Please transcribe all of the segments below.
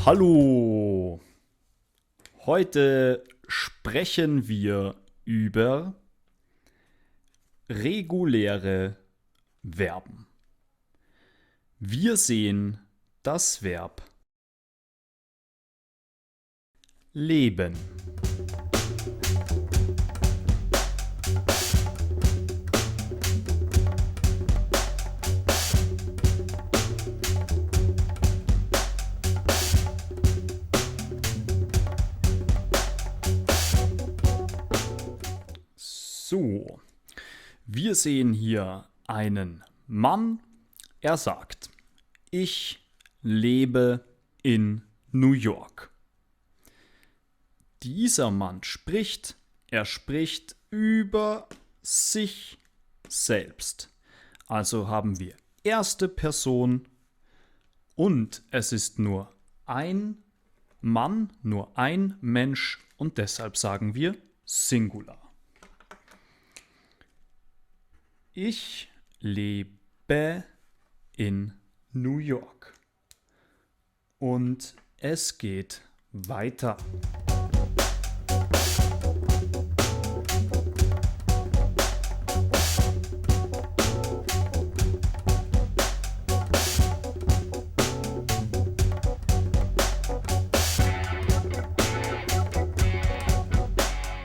Hallo! Heute sprechen wir über reguläre Verben. Wir sehen das Verb leben. So, wir sehen hier einen Mann. Er sagt, ich lebe in New York. Dieser Mann spricht, er spricht über sich selbst. Also haben wir erste Person und es ist nur ein Mann, nur ein Mensch und deshalb sagen wir Singular. Ich lebe in New York. Und es geht weiter.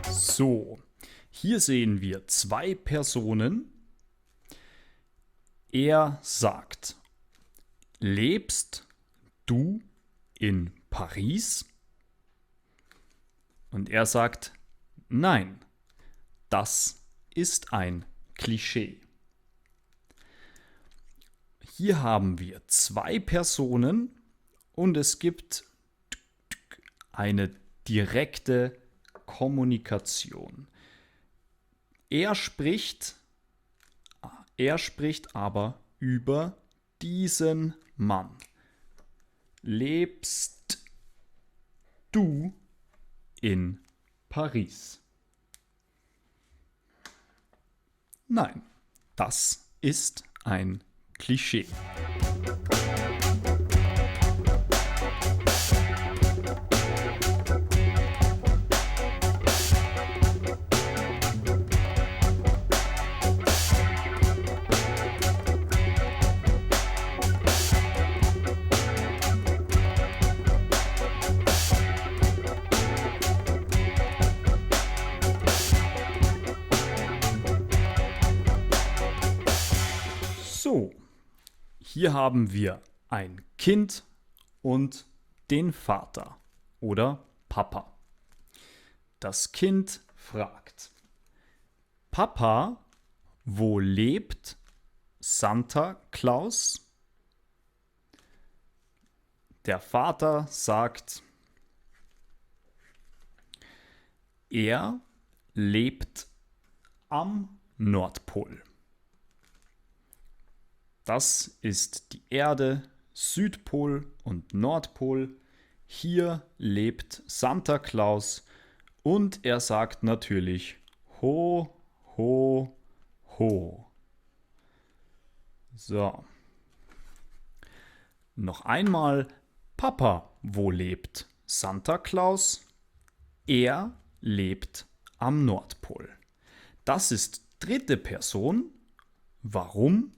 So, hier sehen wir zwei Personen. Er sagt, lebst du in Paris? Und er sagt, nein, das ist ein Klischee. Hier haben wir zwei Personen und es gibt eine direkte Kommunikation. Er spricht aber über diesen Mann. Lebst du in Paris? Nein, das ist ein Klischee. So, hier haben wir ein Kind und den Vater oder Papa. Das Kind fragt, Papa, wo lebt Santa Claus? Der Vater sagt, er lebt am Nordpol. Das ist die Erde, Südpol und Nordpol. Hier lebt Santa Claus und er sagt natürlich Ho, ho, ho. So. Noch einmal, Papa, wo lebt Santa Claus? Er lebt am Nordpol. Das ist dritte Person. Warum?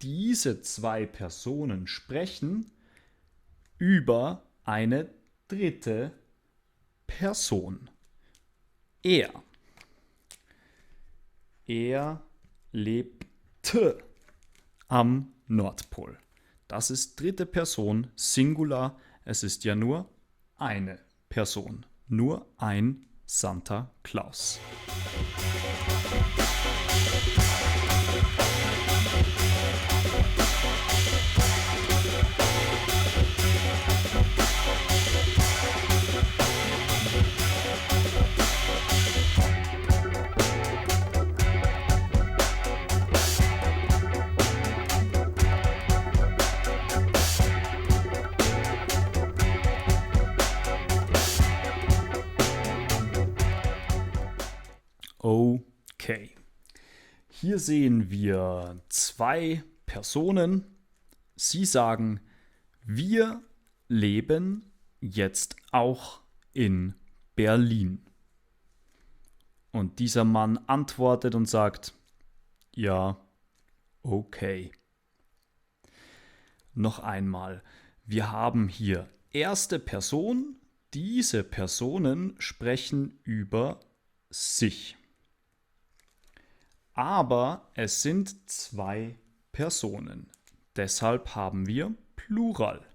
Diese zwei Personen sprechen über eine dritte Person. Er lebte am Nordpol. Das ist dritte Person, Singular. Es ist ja nur eine Person, nur ein Santa Claus. Okay. Hier sehen wir zwei Personen. Sie sagen, wir leben jetzt auch in Berlin. Und dieser Mann antwortet und sagt, ja, okay. Noch einmal, wir haben hier erste Person, diese Personen sprechen über sich. Aber es sind zwei Personen. Deshalb haben wir Plural.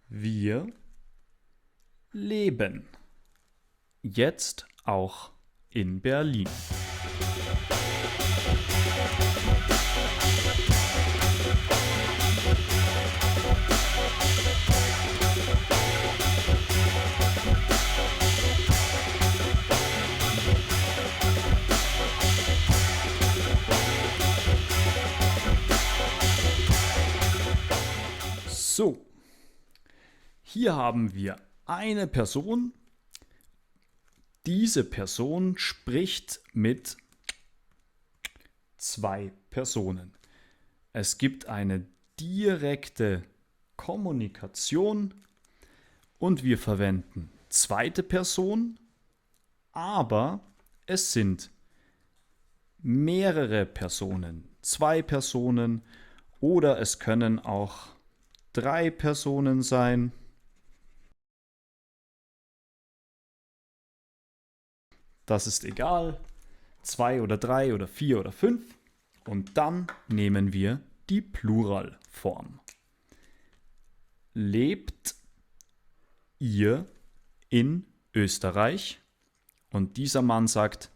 Wir leben. Jetzt auch in Berlin. So, hier haben wir eine Person. Diese Person spricht mit zwei Personen. Es gibt eine direkte Kommunikation und wir verwenden zweite Person, aber es sind mehrere Personen, zwei Personen oder es können auch drei Personen sein. Das ist egal. 2 oder 3 oder 4 oder 5. Und dann nehmen wir die Pluralform. Lebt ihr in Österreich? Und dieser Mann sagt,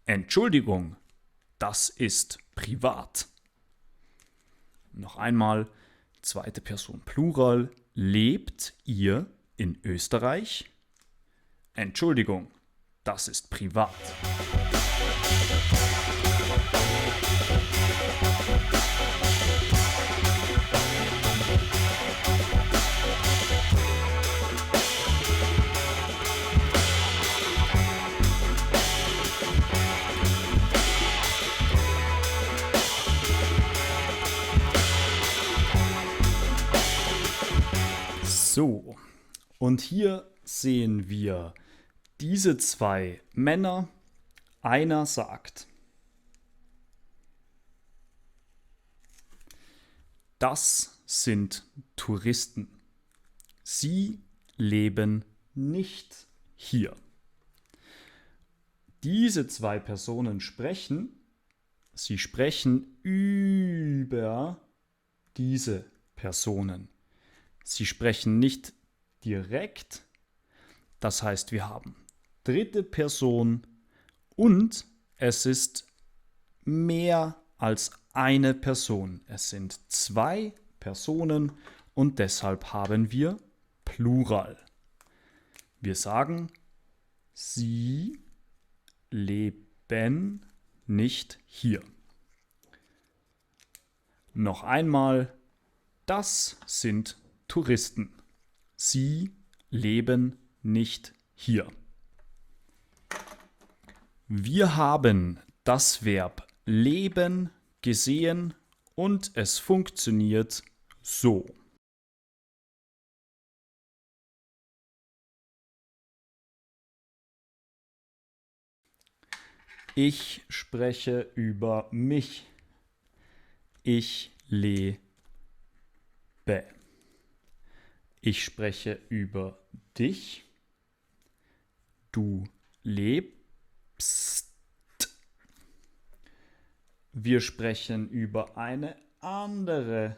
Entschuldigung, das ist privat. Noch einmal, zweite Person Plural. Lebt ihr in Österreich? Entschuldigung, das ist privat. So, und hier sehen wir diese zwei Männer. Einer sagt, das sind Touristen. Sie leben nicht hier. Diese zwei Personen sprechen, sie sprechen über diese Personen. Sie sprechen nicht direkt, das heißt, wir haben dritte Person und es ist mehr als eine Person. Es sind zwei Personen und deshalb haben wir Plural. Wir sagen, sie leben nicht hier. Noch einmal, das sind Touristen. Sie leben nicht hier. Wir haben das Verb leben gesehen und es funktioniert so. Ich spreche über mich. Ich lebe. Ich spreche über dich. Du lebst. Wir sprechen über eine andere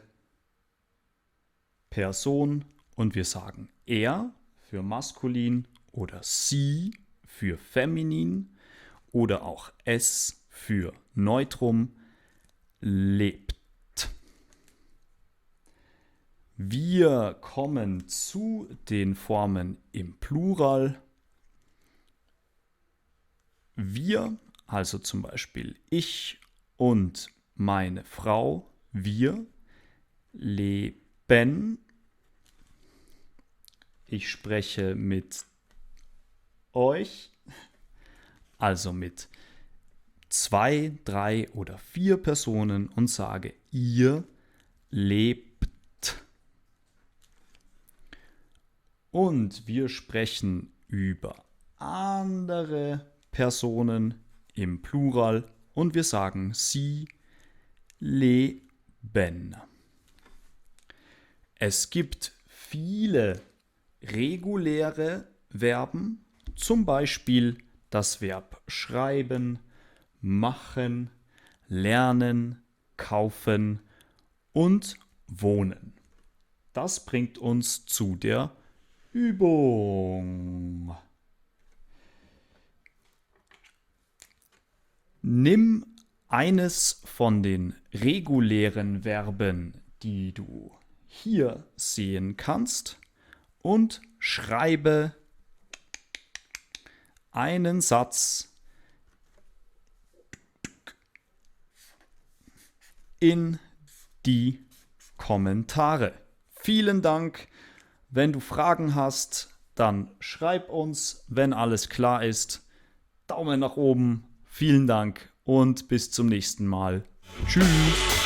Person und wir sagen er für maskulin oder sie für feminin oder auch es für Neutrum lebt. Wir kommen zu den Formen im Plural. Wir, also zum Beispiel ich und meine Frau, wir leben. Ich spreche mit euch, also mit 2, 3 oder 4 Personen und sage, ihr lebt. Und wir sprechen über andere Personen im Plural und wir sagen sie leben. Es gibt viele reguläre Verben, zum Beispiel das Verb schreiben, machen, lernen, kaufen und wohnen. Das bringt uns zu der Übung. Nimm eines von den regulären Verben, die du hier sehen kannst, und schreibe einen Satz in die Kommentare. Vielen Dank. Wenn du Fragen hast, dann schreib uns. Wenn alles klar ist, Daumen nach oben. Vielen Dank und bis zum nächsten Mal. Tschüss.